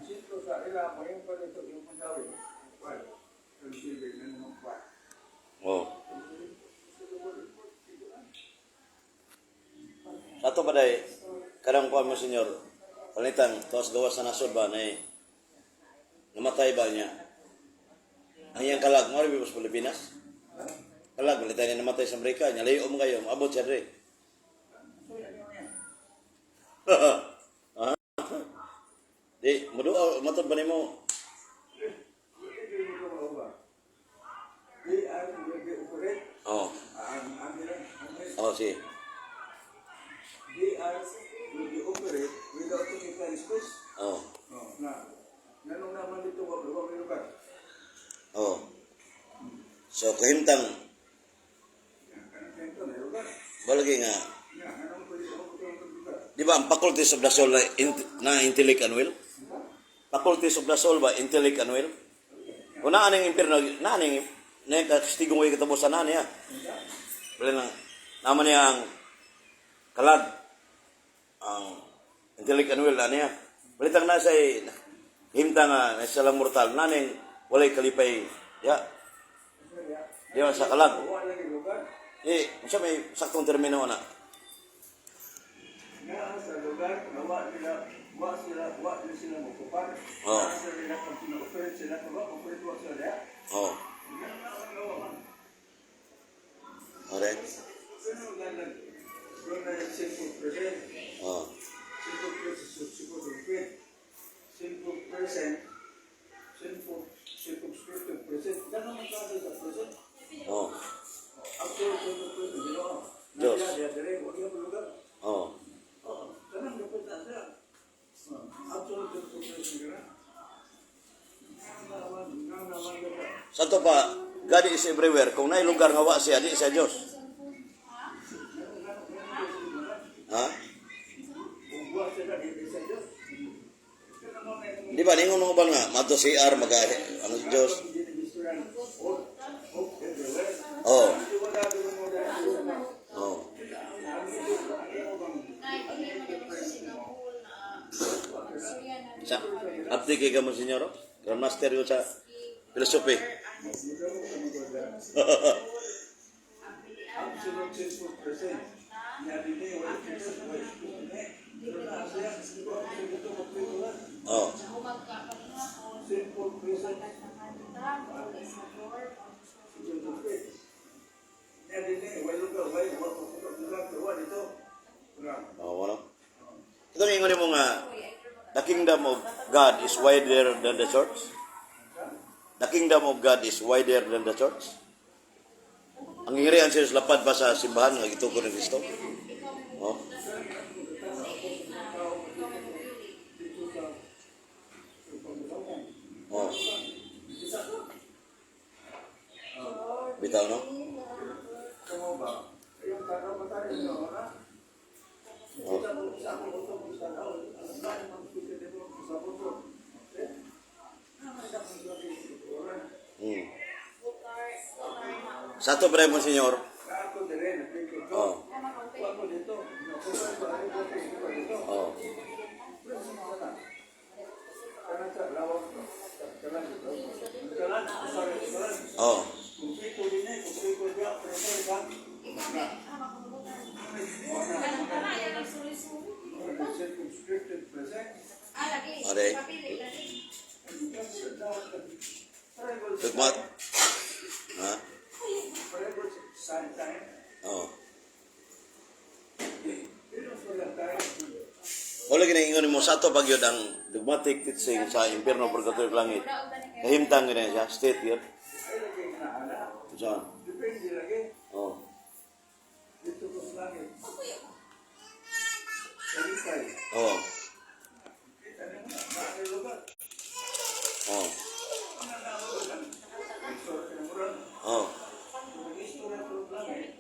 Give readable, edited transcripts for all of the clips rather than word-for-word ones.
sentro sa ila mo yung palito yung pandawi. Well, consider na naman pa. Sa ato ba day, kanang kuan mo, senyor, palitan, tuwas gawas sa nasod ba, na eh, namatay ba niya? Ang iyang kalag, mo rin sa Pilipinas? Kalag, palitan niya namatay sa Amerika, niya layo mo kayo, maabot siya rin. Ha? Di, muduaw, matod ba nimo? They are will be operate. Oh, Ang oh, sige. They are will be operate without occupying space. Oh, na. Nanong naman dito wa wa may lugar. Oh. So, kahimtang, Kanang sentro may lugar. balagi nga, Ya, anong pwede ko ang lugar. di ba ang faculties of the soul na, na intellect and will? Faculties of the soul ba, intellect and will? Kung naa ning impierno, naa ning na kastigong way katapusan na niya. Bali na, naman niya ang kalag, ang intellect and will na niya. Balitang na sa himtang nga, nasa lang mortal, na ning walay kalipay, ya, di ba sa kalag. Wa lagi lugar. Eh, unsa may saktong termino na? Naa sa lugar nga wa nila wa sila wa nila sila mokupar. Oh. Naa sa nila kung sino-operate sila kung wa operate wa sila diha. Nga na ang lawa man. Ore. Pero nga nag doon na yung simple present. Simple present, simple present. Simple present. Simple circumscriptive present. Ganun ang klase sa present. Absolute simple present. Ginoo. Diyos. Nasiya, diya, dire, wa iya lugar. Oh, kanang dapat na siya. Oh, absolute simple present ka na. Nga naman dapat. Sa to pa, God is everywhere. Kung naay lugar nga wa siya, di siya Diyos. Ha? Kung buwa sila, di sa Diyos. Kaya naman may Di ba, ningon mo ba nga, madto CR, mag ang Diyos. Oh. Oh. Sa, abdi kay ka mo, senyor, oh? Grandmaster yun sa philosophy. Absolute sinful present. Sinful present. Oh, wala. Ito ang ingon mo nga, the kingdom of God is wider than the church. The kingdom of God is wider than the church. Ang hirian siya lapad pa sa simbahan nga gitukod ni Kristo. Oh. Oh. Bitaw, no? Kamu ba? Yung tanaw ba tayo no, na? Oh. Kita mo sa ako ito sa tao, ang dami mang kita dito sa puso. Eh? Sa ato pre mo, senyor. Ako dire nagpikot ko. Wa ko dito. Nakuha ba ay ko dito. Kana sa lawak ko. Kalan dito. Kalan, sorry, kalan. Kung piko din eh, kung piko diya, pero ka. Circumscripted present. Are. Tugmat. Ha? Sign time. Oh. Pero sa time. Wala ginaingon mo sa ato pag yun ang dogmatic teaching sa impierno, purgatorio, langit. Kahimtang gina siya, state yun. Ay lagi na ana. Saan? Depende lagi. Dito ko sa langit. Kalipay. Kita niyo na, naay lugar. Istorya ka murag. Istorya ko sa langit.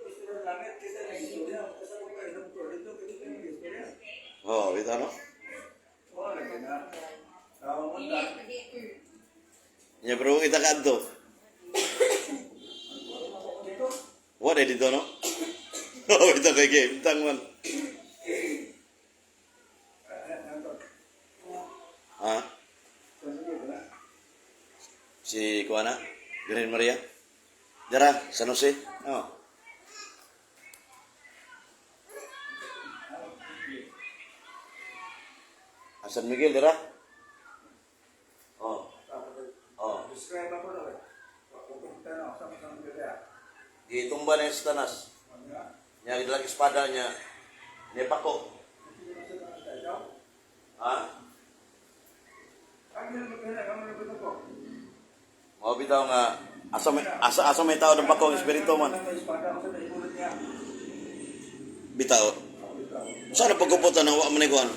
Istorya langit, kita na istorya. Kasi kung kayo ng dito, kita na istorya. Oh, bitaw, no? Wala lagi na. Tao mo ta. Nya bro, kita kadto. Dito. What ay dito, no? Oh, ito kay game tang man. Eh, nandun. Ha? Si kuana, Birhen Maria. Dara, San Jose. Oh. Ah, San Miguel, dara. Oh. Oh. Describe ako daw eh. Pupunta na ako sa mga kaya. Gitumba na yung Satanas. Niya gidalag espada niya. Niya pako. Ha? Mao bitaw nga asa may tao ng pako ang espiritu man. Bitaw. Saan ang pagkuputan ng wa man ni kuan?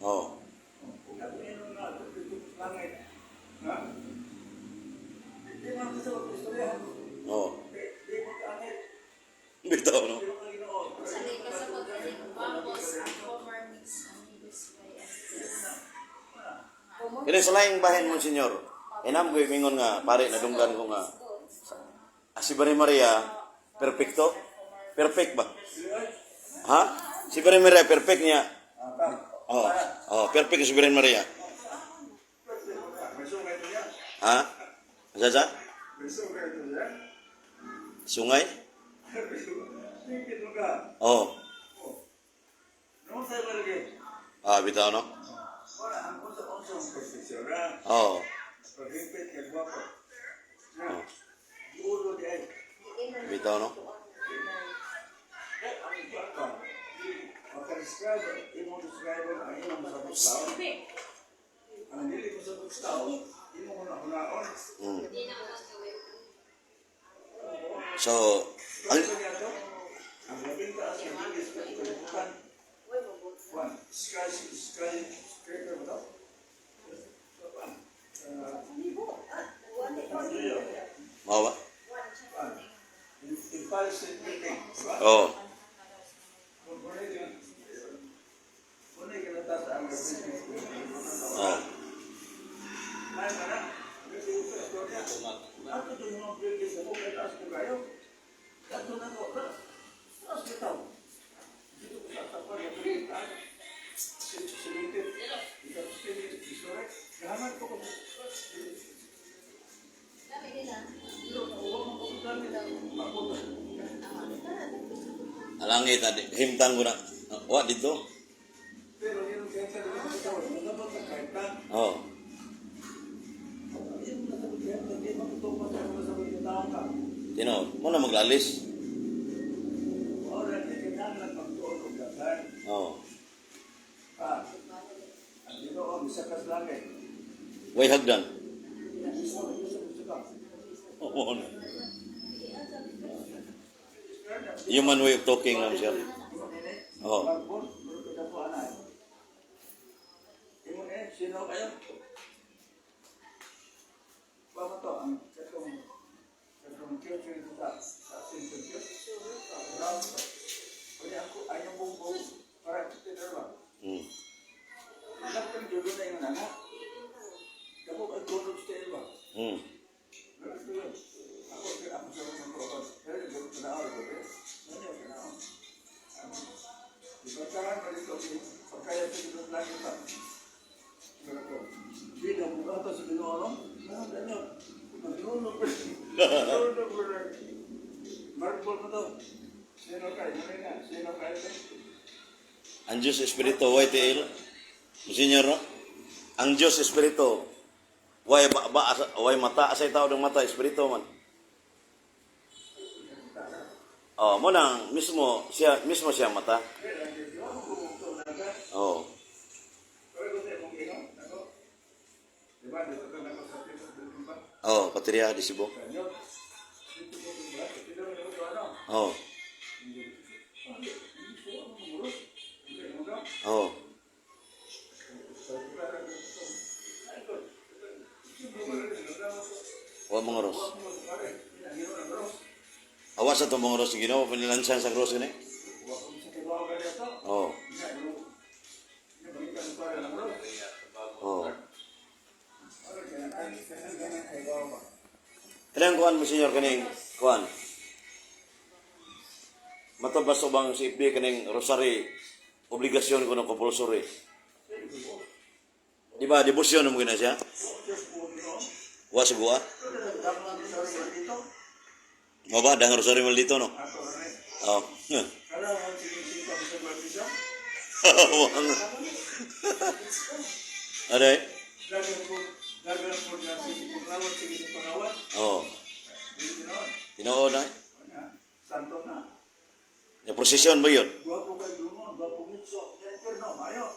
Oh. Oh. Bitaw, no. Sa kasabot ani Vamos ang former mix amigos by assist. Kini sa laing bahin mo, senyor. Inam ko mingon nga pare nadunggan ko nga ah, si Birhen Maria perfecto. Perfect ba? Ha? Si Birhen Maria perfect niya. Oh, perfect si Birhen Maria. Ha? Asa sa? Sungay? Oh. Ah, bitaw, no? Oh. Oh. Bitaw, no? Ang dili ko sa tao, imo ko na hunaon. So, ang Ang labing taas ng bilis sa kalibutan. One, skyscraper ba to? Mao ba? One, Empire State Building. Diba? Oh. Kunay ka na taas ang labing Oh. Ay, mana? Kasi yung sa istorya. Ato doon yung mga building sa kung taas ko kayo. Ato na ko. Taas bitaw. Dito ko sa tapan. Ito yung taas. Cemented. Ito istorya. Gahaman ko kung Dami din ah. Alangit adi himtang ko na. Wa dito. Pero yun ang kaya sa bitaw. Nabot sa kahit na. Oh. Yun ang nasabot kaya hindi matutupan sa mga sabot na tao ka. Tino, mo na maglalis. Ora, kinahanglan magtuon og daghan. Oh. Ah, ang Ginoo bisa kas langit. Way hagdan. Bisa, bisa, bisa. Oo na. Human way of talking lang siya. Oo. Magbon, murag ka po anay. Imo eh, sino kayo? Ba to ang katong church dito sa Central Church. Brown to. Kaya ako ayaw bumbong para kita ba? Dapat kang dulo na yung anak. Dako kay tulog sa ba? Meron ko yun. Ako, ako sa mga kuwan. Pero gano'n ka na ako, eh. Ano yun, ka na ako. Ibartahan ka dito, okay? Pagkaya sa ginoo lang yun ba? Pero ko, di na bugata sa Ginoo, no? Ano, ano? Maglulog ko. Maglulog ko lang. Marble mo to. Sino kayo? Muna na. Sino kayo? Ang Diyos Espiritu, way tiil. Senyor, no? Ang Diyos Espiritu, way ba, ba way mata asay tao ng mata espiritu man. Oh, mo nang mismo siya mata. Oh. Pero ko sa imong Ginoo, ako. Diba, dito ka na ako sa Tito Building ba? Oh, patriya di Cebu. Kanyo. Dito ko ba? Dito ko ano? Oh. Oh. Wa mga ros. Awa sa itong mga ros, Ginoo panilansan sa cross gani. Oh. Oh. Kanang kuan mo, senyor, kaning kuan. Matabas o bang si FB kaning rosary obligasyon ko ng compulsory. Di ba, debosyon mo gina siya? Diyos po, no? Wa sa buwa. Pero nagdamag sa dito. Mo ba, dang rosaryo maldito, no? Ato, rin. Oh. Kala mo, sige-sige pa sa Barbisa. Aray? Dagan po na sige pangawat, sige pangawat. Oh. Dili noon. Tinuod na. Ano, santo na. Yung prosesyon ba yun? Gwapo kay Dumon, gwapo mitso. Yan, pero mayo.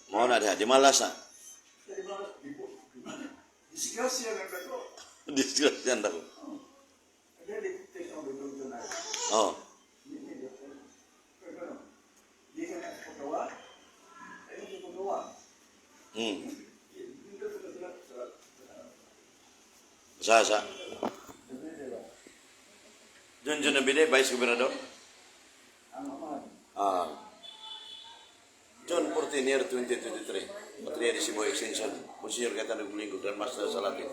Mao na diha, di malas na. Di ba, di po, di ba? Disgrasya ng dato. Disgrasya na ko. Dili, take out the doon na. Oh. Hindi, pero, di ka na pagawa. Ayun sa pagawa. Hindi ka sa Sa. Jun Jun Nabide, Vice Gobernador. Ang ama. Ah. June 14, year 2023. Patria de Cebu Extension. Monsignor Cayetano Gulingo, Grand Master sa Latin.